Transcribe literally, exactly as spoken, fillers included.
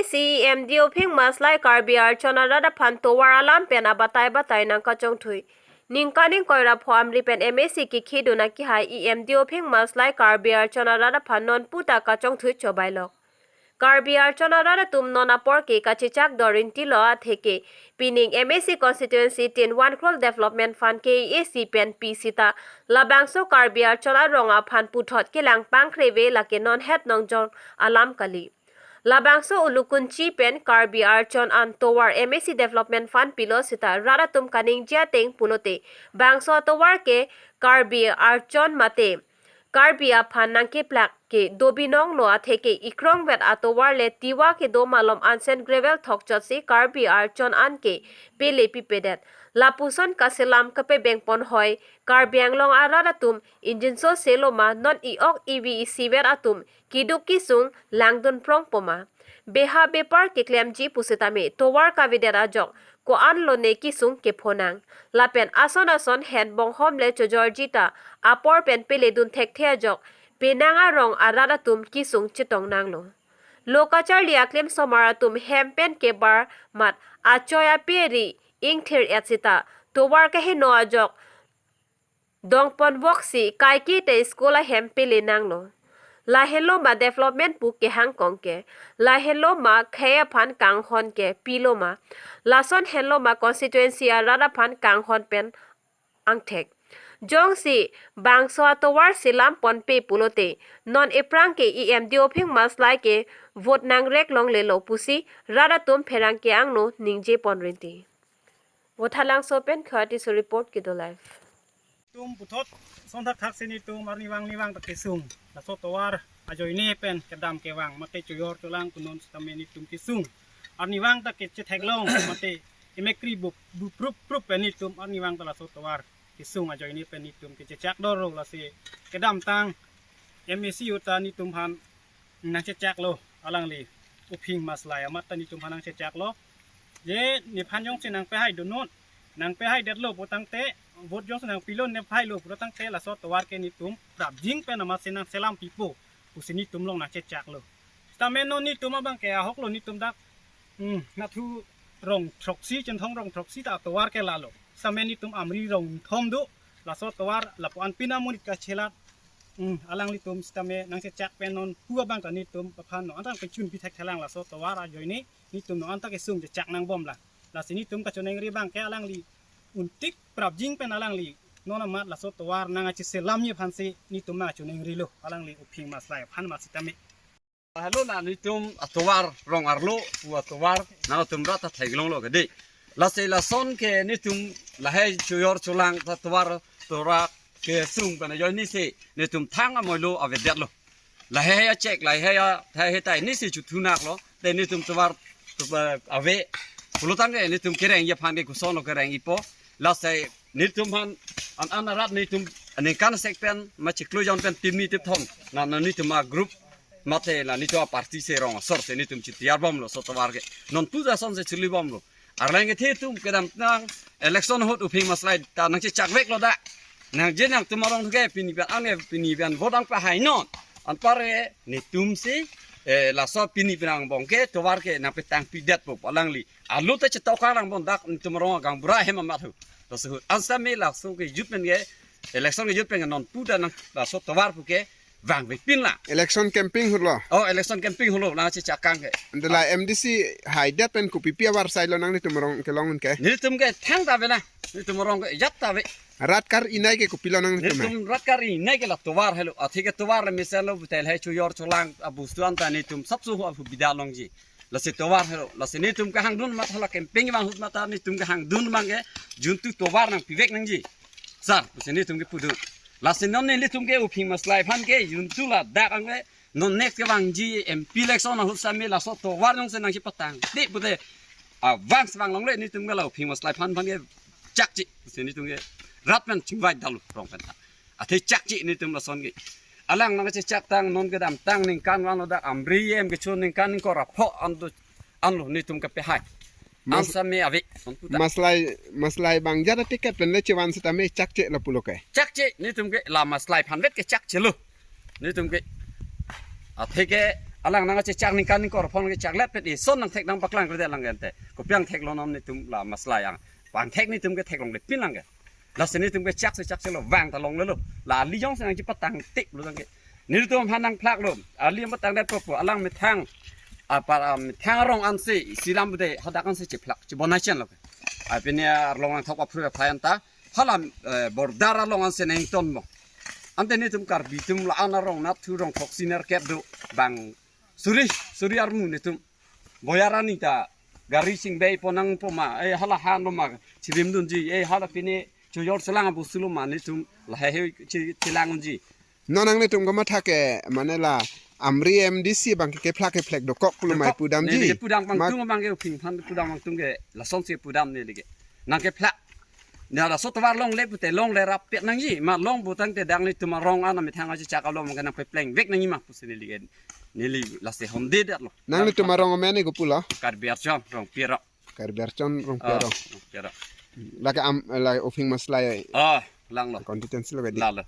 Si E M D O Phing Maslai Karbi Archon arat aphan tovar alam pen abatai batai nangkachongthui. Ningkan ingkoi ra pho amri pen M A C kekhidun akehai E M D O Phing Maslai Karbi Archon arat aphan non puta kachongthui chobailok. Karbi Archon arat atum non apor ke kachechak dorinti lo atheke pining M A C constituency tin One Crore Development Fund K A A C pen pi sita labangso Karbi Archon arong aphan puthot kelang pangkreve lake non het nongjong alam kali. Labangso ulukunchi pen Karbi Archon an tovar M A C Development Fund pilo sita rat atum kaningje ateng pulote bangso tovar ke Karbi Archon mate Karbi aphan nangkeplak ke dobinong lo atheke ikrongvet atovar le tiwa kedo malom ansen gravel thokchotsi Karbi Archon an ke pele pipedet. Lapuson kaselam kapebengpon hoi Karbi Anglong arat atum injinso seloma non i-ok ivi isivet atum kiduk kisung langdun prongpoma. Beha bepar keklemji pusitame tovar kavedet ajok ko-an lone kisung kephonang. Lapen ason ason hen bonghom le chojorji ta apor pen peledun thekthe ajok penang arong arat atum kisung chetongnanglo. Lo kacharli aklem somar atum hem pen kebar mat achoi ape ri ingthir et sita tovar kaheno ajok dongpon voksi kaike te school ahem pelenanglo. Lahenlo ma development pu kehang kongke. Lahenlo ma khei aphan kanghon ke pilo ma. Lason henlo ma constituency arat aphan kanghon pen angthek. Jongsi bangso atovar selam ponpe pulote non ephrang ke E M D O Phing Maslai ke vote nangrek longlelo pusi rat atum pherangke angno ningje ponrinti. Vothatlangso pen Khati Su report Kedo Live. Tum puthot son thakthak si netum arnivang nivang ta kesung. Laso tovar ajoine pen kedam kevang mate choyor cholang punon sitame netum kesung. Arnivang ta kechetheklong mate emekri bup bup prup prup pen netum arnivang ta laso tovar kesung ajoine pen netum kechechak doro lasi kedamtang M A C uta netum aphan nangchechaklo alangli Uphing Maslai amat ta netum aphan nangchechaklo. Je nephan jongsi nangpehai dunnon, nangpehaidetlo putangte, vote jongsi nangpilo nephailo putangte laso tovar ke netum prapjin pen amatsi nangselam pipo pusi netum along nangchechaklo. Sitame non netum abang ke ahoklo netum dak, hmm, nathu rong throksi, Chinthong rong throksi ta tovar ke lalo. Sitame netum amri rong thom do, laso tovar lapu-an pina monit kachelat. Hmm, alanglitum sitame nangchechak pen non pu abang ta netum aphan non anta kechun pithek thelang laso tovar ajoine netum non anta kesung chechak nangbomlang. Lasi netum kachonengri abang ke alangli untik prapjin pen alangli non amat laso tovar nangkacheselamji aphansi netum nangchonengrilo alangli Uphing Maslai aphan mat sitame. Hello na netum atovar rong arlo pu atovar nangtum rat ta theklonglo kedi. Lasi lason ke netum lahai choyor cholang ta tovar tora kesung pen ajoine si netum thang amoilo avedetlo. Lahai achek lahai a thai hetai nisi chuthunaklo. Te netum tovar tovar ave pulotangte netum kerengji aphan ke kosonlo kerengjipo. Lasi netum aphan an an arat netum aningkan sek pen ma chiklo jon pen timi tip thom na na netum a group mate la netum a party si rong asor si netum chitiyar bomlo so tovar ke. Non puja son si chuli bomlo. Arleng kethe atum kedamtang election ahut Uphing Maslai ta nangchechakveklo da. Nangje nangtum arong ke pini pen ange pini pen vote nangpehai non. Anpar ke netum si, eh, laso pini pen angbong ke tovar ke nangpetang pidet po alangli. Alu ta chetok kang lang bon dak netum arong agang bura hem amat hu. Laso ahut ansa me laso kejut pen ke election kejut pen ke non pu ta nang laso tovar pu ke vangvepinlang. Election campaign ahutlo. Oh, election campaign ahutlo nangchechak kang ke. Dela M D C haidet pen kopipi avar sailo nang netum arong kelong un ke. Netum ke thang ta ave na. Netum arong ke jat ta ave. Rat kar-inai ke kopilo nangtum? Netum rat kar-inai ke la tovar helo. Athe ke tovar le mesen lo butel hai choyor cholang abustu anta netum sapso ho ahu bida longji. Lasi tovar helo. Lasi netum kehangdun mat hala campaign vang ahut mata netum kehangdun abang ke juntu tovar nangpivek nangji. Sar, lasi netum ke pudu. Lasi non netum ke Uphing Maslai aphan ke juntu ladak ang ke non next kevangji M P election ahut sami laso tovar nangsi nangsi patang. Di pute, ah, vang svang longle netum ke la Uphing Maslai aphan aphan ke chakche. Lasi netum ke rat pen chingvai dalu rong pen ta. Athe chakche netum lason ke. Alang nangchechaktang non kedamtang ningkan vanglo dak amri em kechun ningkan ingkoi ra pho anlo, anlo netum kepehai. Mas- Ansa me ave. Maslai, Maslai bang jat ticket pen le chevan sitame chakche lapulo ke. Chakche netum ke la Maslai aphan vet ke chakchelo. Netum ke. Athe ke Alang nangkachechak ningkan ningkor phon kechaklet pet ison nangthek nangpaklang kre alang ke ante. Kopi angthek lo non netum la maslai ang. Pangthek netum ke theklongle pin lang ke. Lasi netum ke chak se chak se lo vang ta longle lo. La ali jongsi nangchepatang tik lo tangke. Netum ha nangphlak lo. Ali patang det popo alang methang. Apa, ah, methang arong ansi isi lam de hadak ansi chephlak chebonai chen lo ke. Ai pini arlong nangthok aphu aphan ta. Hala, eh, border along ansi nangton mo. Ante netum Karbi atum la-an arong nathu rong thok senior kep do bang suri, suri armu netum. Boyar ani ta gari sing bei ponang poma, eh, hala han lo ma chirim dunji, eh, hala pini chojor selang abu sulo ma netum lahei chi, chilang unji. Non nanglitum kamatha ke mane la Amri M D C abang ke kephlak kephlek dokok pulo mai pudamji. Neli ke pudam bang Ma- tung bang ke uping phan pudam bang tung ke lasonsi pudam neli ke. Nangkephlak. Na laso tovar longle pute longle rap pet nangji. Ma long putangte dak netum arong ana methang aji chak alom ke nangpepleng vek nangji ma pusi neli ke. Neli lasi honde det lo. Nanglitum arong amen ni kopulo? Karbi Archon Rongpi arong. Karbi Archon Rongpi Ah, arong. Rongpi arong. Lake am, lake Uphing Maslai Ah, lang lo. constituency lo ke di. Lalo.